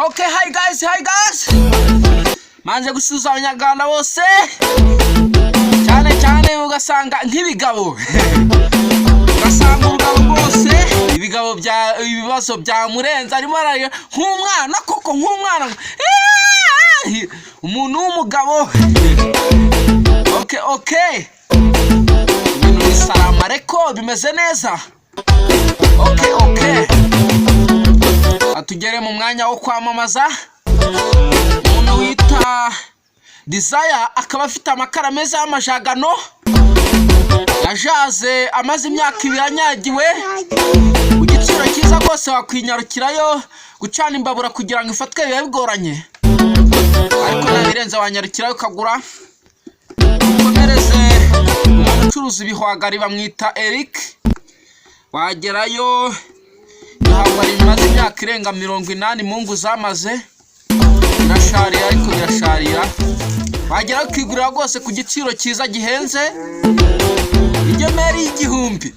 Okay, hi guys, hi guys. Manje gusuhuza Abanyarwanda bose, cyane cyane ugasanga nk'ibigabo, ugasanga urugabo rwose, ibigabo bya ibibazo byamurenze, arimo ararira nk'umwana koko, nk'umwana. Umuntu w'umugabo. Okay, ibintu ni salama, ariko bimeze neza. Okay, atugere mu mwanya wo kwamamaza. Umuntu wita Desire akaba afite amakara meza y'amajagano yajaze, amaze imyaka 2 anyagiwe, ku giciro cyiza rwose. Wakwinyarukirayo. Gucana imbabura kugira ngo ifatwe biba bigoranye, ariko nabirenze wanyarukirayo ukagura. Ukomereze umuntu ucuruza ibihwagari, bamwita Eric. Wagerayo, ibihwagari bimaze imyaka irenga 80 mungu zamaze, birasharira, ariko birasharira. Wagerayo ukigurira rwose ku giciro cyiza gihenze, ingemeri y'1000.